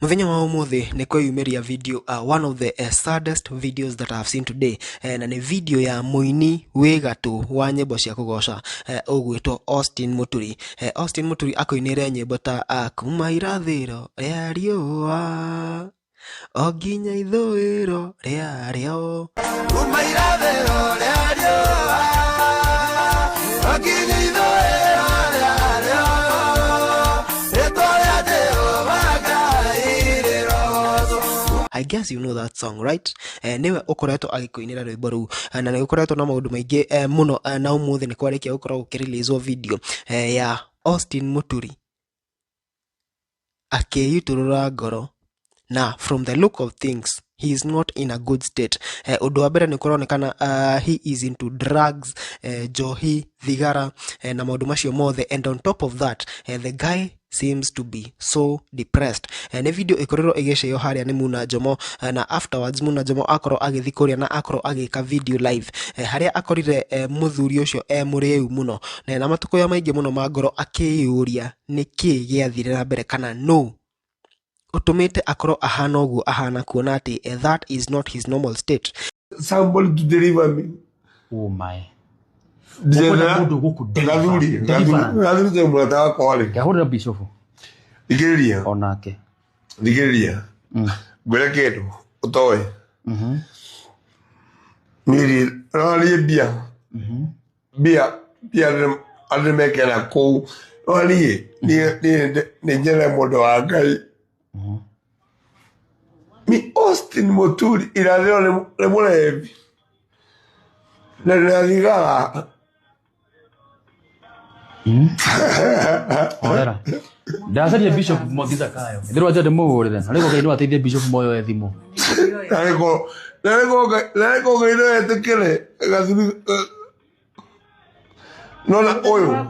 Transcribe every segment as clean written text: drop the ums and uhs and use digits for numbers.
Mũthenya wa ũmũthĩ nĩ kweyumĩria video, one of the saddest videos that I have seen today, na nĩ video ya mũini wĩ gatũ wa nyĩmbo cia kũgoca, ũgwĩtwo Austin Mũturi. Austin Mũturi akũinĩre nyĩmbo ta kuma irathĩro rĩa riũa o nginya ithũĩro rĩarĩo. Kuma irathĩro rĩa riũa o nginya ithũĩro rĩarĩo, rĩĩtwa rĩa Jehova Ngai rĩrogoocwo. I guess you know that song, right? Nĩwe ũkoretwo agĩkũinĩra rwĩmbo rũu, na nĩ gũkoretwo na maũndũ maingĩ mũno, na ũmũthĩ nĩ kwarĩkia gũkorwo gũkĩreleaswo video ya Austin Mũturi akĩitũrũra ngoro, na from the look of things he is not in a good state. Ũndũ wa mbere nĩ kũronekana he is into drugs, njohi, thigara, na maũndũ macio mothe, and on top of that, the guy seems to be so depressed. Nĩ video ĩkorirwo ĩgĩcĩo harĩa nĩ Muna Njomo, na afterwards Muna Njomo akorwo agĩthiĩ kũrĩa na akorwo agĩka video live, harĩa akorire mũthuri ũcio e mũrĩu mũno na matukũ maingĩ mũno ma ngoro akĩyũria nĩkĩ gĩathire na mbere kana no ũtũmĩte akorwo ahana ũguo ahana, kuona atĩ that is not his normal state. Somebody to deliver me. Oh my. Ndĩrenda Ũkwenda mũndũ gũkũ deliver. Gathuri, Deliverance. gathuri te mũrata wakwa rĩ. Ngahũrĩra bishop Thikĩrĩria, onake. thikĩrĩria. Ngwĩre kĩndũ ũtoĩ. Niĩ roriĩ mbia. Mbia, mbia andũ nĩmekena kũu. No niĩ, niĩ niĩ nĩ nyene mũndũ wa Ngai. Mi Austin Mũturi irathĩro nĩ mũrebi. Na ndĩna thigara. Horera. Ndacaria Bishop Mwangi Zakayo. Ndĩrwa nja ndĩmũhũrĩre. Na rĩu Ngai no ateithie Bishop moyo e thimũ. Narĩko Ngai no etĩkĩre gathuri nona ũyũ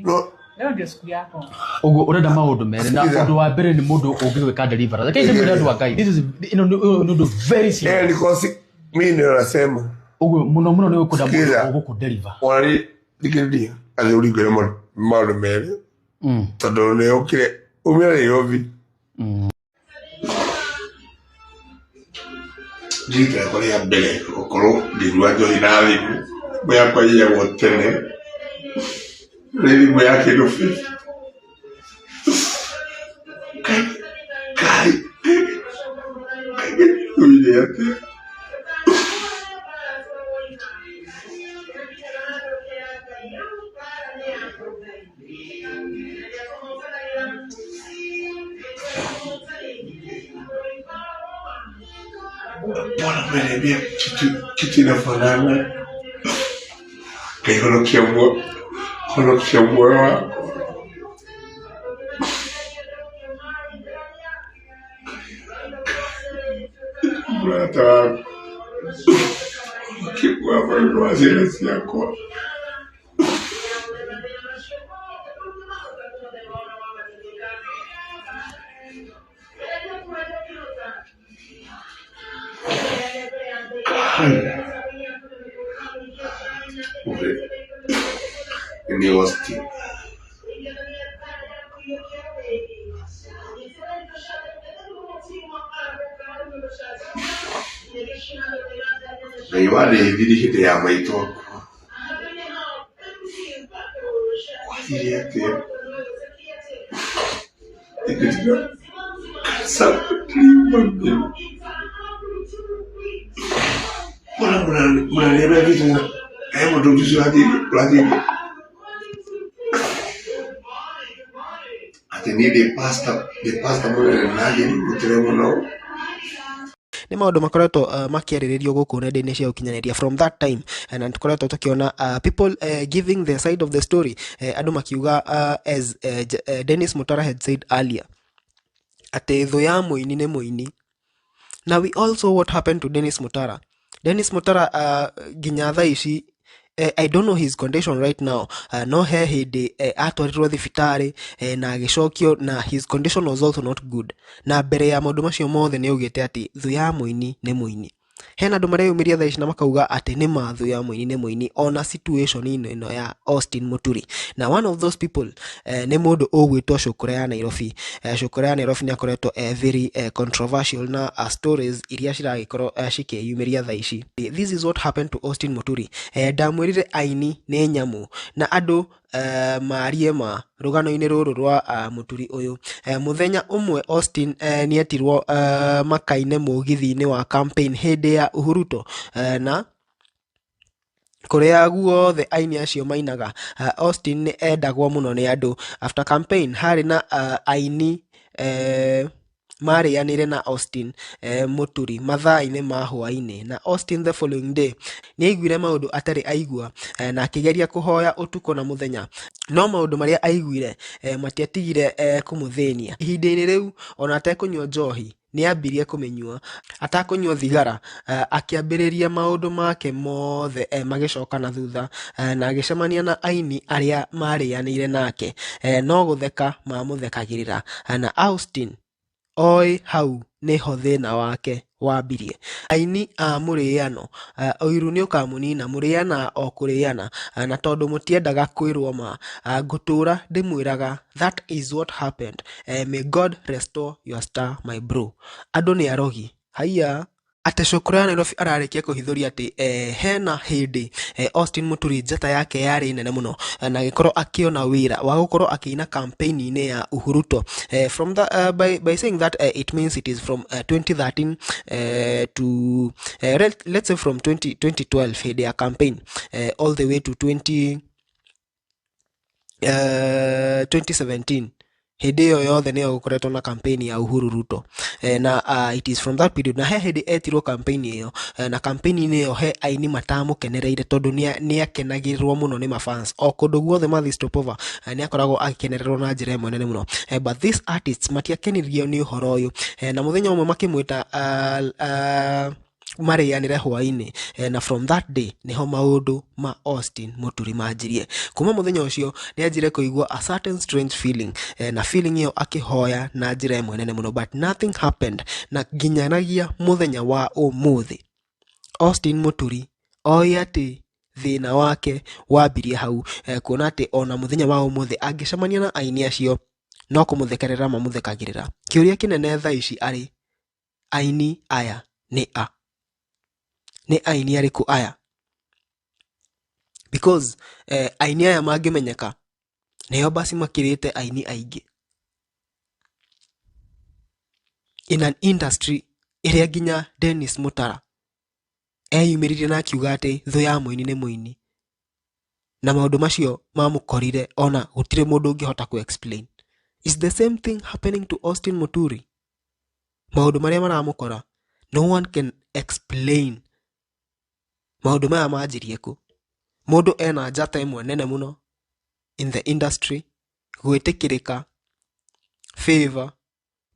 no Leo ndio siku yako. Ũguo ũrenda maũndũ merĩ na Sikiza. ũndũ wa mbere nĩ mũndũ ũngĩgwĩka deliverance. Reke ndĩmwĩre andũ a Ngai. This is ĩno nĩ ũyũ nĩ ũndũ very serious. Nikosi mimi ndio nasema Ũguo mũno mũno nĩ ũkwenda mũndũ Sikiza. ũgũkũ deliver. Ona thikĩrĩria gathuri ngwĩre maũndũ merĩ tondũ nĩ ũkire umire Nairobi. Rita rĩakwa rĩa mbere gũkorwo ngĩnyua njohi na thimũ, thimũ yakwa yaiyagwo tene, nĩ thimũ ya kĩndũ 50. Ngai, Ngai, ngĩnyuire atĩa? Bwana ameniambia kitu inafanana. Ngai honokia muoyo wakwa. Mũrata wakwa, honokia muoyo wakwa nĩ ũndũ wa ciana ciakwa. Ni Austin. Ngai wandeithirie hĩndĩ ya maitũ akua. Gwathire atĩa? Ingĩtiga somebody deliver me. Mbona mnaniambia vitu na mũndũ ũcio ũrathiĩ atĩ niĩ ndĩ pastor mũnene na ngĩrutĩre mũno. Nĩ maũndũ makoretwo makĩarĩrĩrio gũkũ nenda-inĩ cia ũkinyanĩria from that time, na tũkoretwo tũkĩona people giving their side of the story, andũ makiuga, as Dennis Mutara had said earlier, atĩ thũ ya mũini nĩ mũini. Na we also what happened to Dennis Mutara. Dennis Mutara, nginya thaa ici, I don't know his condition right now, no he hĩndĩ atwarirwo thibitarĩ, na agĩcokio, na his condition was also not good. Na mbere ya maũndũ macio mothe nĩ augĩte atĩ thũ ya mũini nĩ mũini. Hena andũ mareyumĩria thaa ici na makauga atĩ nĩ mathũ ya mũini nĩ mũini ona situation ĩno ya Austin Muturi. Na one of those people nĩ mũndũ ũgwĩtwo Cũkũra ya Nairobi. Cũkũra ya Nairobi nĩ akoretwo very controversial na stories iria ciragĩkorwo cikĩyumĩria thaa ici. This is what happened to Austin Muturi. Ndamwĩrire aini nĩ nyamũ na andũ marie ma rũgano-inĩ rũrũ rwa Muturi ũyũ. Mũthenya ũmwe Austin nĩetirwo makaine mũgithi-inĩ wa campaign hĩndĩ ya Uhuruto na kũrĩa guothe aini acio mainaga. Austin nĩ endagwo mũno nĩ andũ. After campaign harĩ na aini marĩanĩire na Austin Muturi mathaa-inĩ ma hwaĩ-inĩ, na Austin the following day nĩ aiguire maũndũ atarĩ aigua na akĩgeria kũhoya ũtukũ na mũthenya, no maũndũ marĩa aiguire matiatigire kũmũthĩnia. Ihinda-inĩ rĩu ona atekũnyua njohi nĩ ambirie kũmĩnyua, atakũnyua thigara akĩambĩrĩria maũndũ make mothe magĩcoka na thutha na agĩcemania na aini arĩa marĩanĩire nake no gũtheka mamũthekagĩrĩra na Austin oĩ hau nĩho thĩna wake wambirie. Aini a mũrĩano ũiru nĩ ũkamũnina, mũrĩana o kũrĩana na tondũ mũtiendaga kwĩrwo ma ngũtũra ndĩmwĩraga that is what happened. May God restore your star, my bro. Andũ nĩ arogi haiya. Atĩ Cũkũra ya Nairobi ararĩkia kũhithũria atĩ hena hĩndĩ Austin Muturi njata yake yarĩ nene mũno na agĩkorwo akĩona wĩra wa gũkorwo akĩina campaign-inĩ ya Uhuruto. From the, by saying that it means it is from 2013 to let's say from 2012 hĩndĩ ya campaign all the way to 2017. Hĩndĩ ĩyo yothe nĩyo gũkoretwo na campaign ya Uhuru Ruto na it is from that period na he hĩndĩ etirwo campaign ĩyo na campaign-inĩ ĩyo he aini matamũkenereire tondũ nĩ akenagĩrĩrwo mũno nĩ mafans o kũndũ guothe mathiĩ stopover nĩ akoragwo agĩkenererwo na njĩra ĩmwe nene mũno but these artists matiakenirio nĩ ũhoro ũyũ na mũthenya ũmwe makĩmwĩta marĩanĩre hwaĩ-inĩ na from that day nĩho maũndũ ma Austin Muturi manjirie. Kuma mũthenya ũcio nĩ anjire kũigua a certain strange feeling na feeling ĩyo akĩhoya na njĩra ĩmwe nene mũno, but nothing happened na nginyanagia mũthenya wa ũmũthĩ Austin Muturi oĩ atĩ thĩna wake wambirie hau kuona atĩ ona mũthenya wa ũmũthĩ angĩcemania na aini acio no kũmũthekerera mamũthekagĩrĩra. Kĩũria kĩnene thaa ici arĩ aini aya nĩ a? Nĩ aini arĩkũ aya? Because aini aya mangĩmenyeka nĩo basi makĩrĩte aini aingĩ in an industry ĩrĩa nginya Dennis Mutara eyumĩririe na akiuga atĩ thũ ya mũini nĩ mũini, na maũndũ macio mamũkorire ona gũtirĩ mũndũ ũngĩhota ku explain. Is the same thing happening to Austin Muturi? Maũndũ marĩa maramũkora no one can explain. Maũndũ maya manjirie kũ? Mũndũ ena njata ĩmwe nene mũno in the industry gwĩtĩkĩrĩka favor,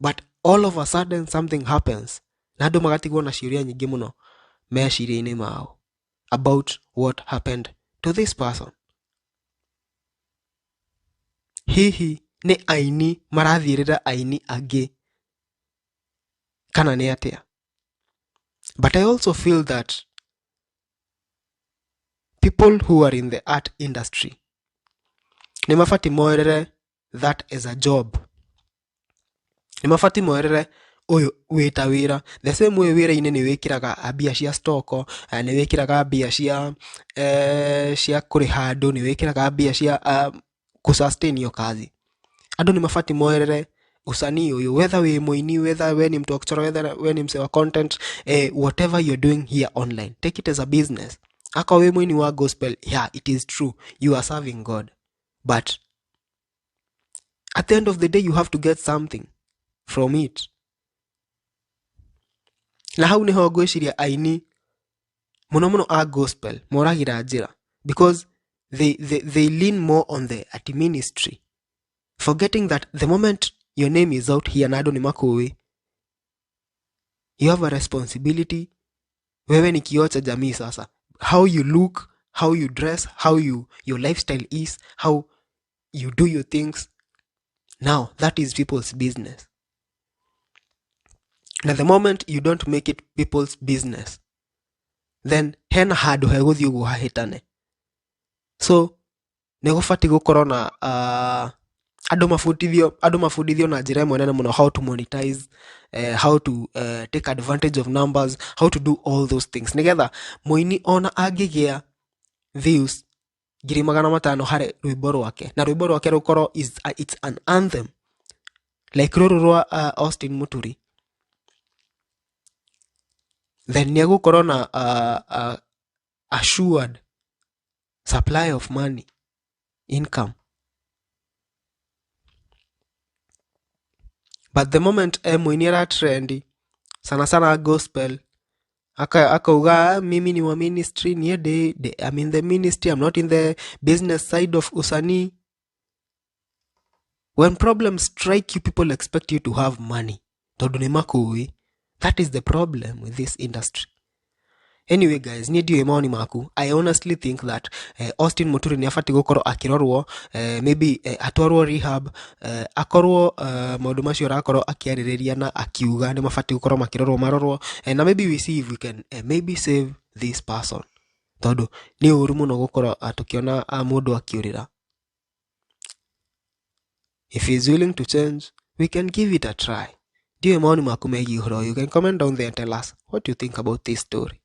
but all of a sudden something happens na andũ magatigwo na ciũria nyingĩ mũno meciria-inĩ mao about what happened to this person. Hihi nĩ aini marathiĩrĩra aini angĩ kana nĩ atĩa? But I also feel that people who are in the art industry nĩ mabatiĩ moerere that as a job. Nĩ mabatiĩ moerere ũyũ wĩ ta wĩra. The same way wĩra-inĩ nĩ wĩkĩraga mbia cia stock, nĩ wĩkĩraga mbia cia kũrĩha andũ, nĩ wĩkĩraga mbia cia kũ-sustain hiyo kazi. Andũ nĩ mabatiĩ moerere usanii ũyũ, whether wĩ mũini, whether we ni mtu wa kuchora, whether we ni msee wa content, whatever you're doing here online, take it as a business. Akorwo wĩ mũini wa gospel, yeah, it is true, you are serving God, but at the end of the day you have to get something from it. Na hau niho ngwĩciria aini mũno mũno a gospel moragĩra njĩra, because they lean more on the ati ministry, forgetting that the moment your name is out here na andũ nĩ makũĩ, you have a responsibility. Wewe ni kioo cha jamii sasa. How you look, how you dress, how your lifestyle is, how you do your things, now that is people's business. Na the moment you don't make it people's business, Then hena handũ hegũthiĩ ũguo hahĩtane. So nĩ gũbatiĩ gũkorwo na andũ mabundithio na njĩra ĩmwe nene mũno how to monetize, how to take advantage of numbers, how to do all those things, nĩgetha mũini ona angĩgĩa views 500,000 harĩ rwĩmbo rwake na rwĩmbo rwake rũkorwo it's an anthem like rũrũ rwa Austin Muturi, then nĩ egũkorwo na assured supply of money, income. But the moment mũini ara trend sana sana gospel, akauga, "Ah, mimi ni wa ministry, niĩ ndĩ I'm in the ministry, I'm not in the business side of usanii." When problems strike you, people expect you to have money tondũ nĩ makũĩ. That is the problem with this industry. Anyway guys, niĩ ndiũĩ maoni maku. I honestly think that Austin Muturi nĩ abatiĩ gũkorwo akĩrorwo, maybe atwarwo rehab, akorwo maũndũ macio arakorwo akĩarĩrĩria na akiuga nĩ mabatiĩ gũkorwo makĩrorwo, marorwo, na maybe we see if we can maybe save this person, tondũ nĩ ũru mũno gũkorwo tũkĩona mũndũ akiũrĩra. If he is willing to change, we can give it a try. Ndiũĩ maoni maku megiĩ ũhoro ũyũ. You can comment down there and tell us what you think about this story.